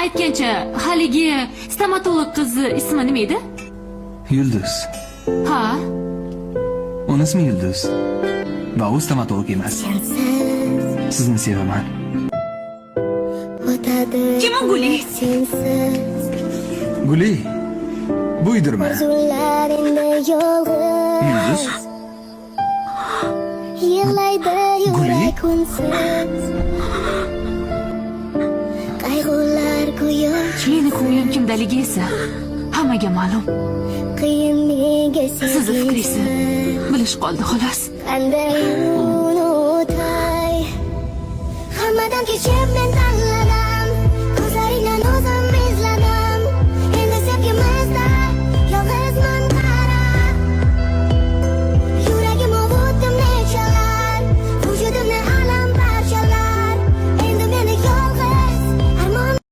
Aytgancha, haligi stomatolog qizni ismi nima edi? Yulduz. Ha. Uni ismi Yulduz. Va u stomatolog emas. Sensiz Sizni sevaman. o'tadi. Kim u Guli? Sensiz. Guli. Buydirma. Orzular endi yolg'iz. Yulduz. Yig'laydi Guli? yurak unsiz. Qayg'ular go'yo. Meni ko'nglim kimdaligi esa hammaga ma'lum. Qiyin menga Sizni fikringizni sevgisiz. bilish qoldi, xolos. Qanday unutay? Hammadan kechib men.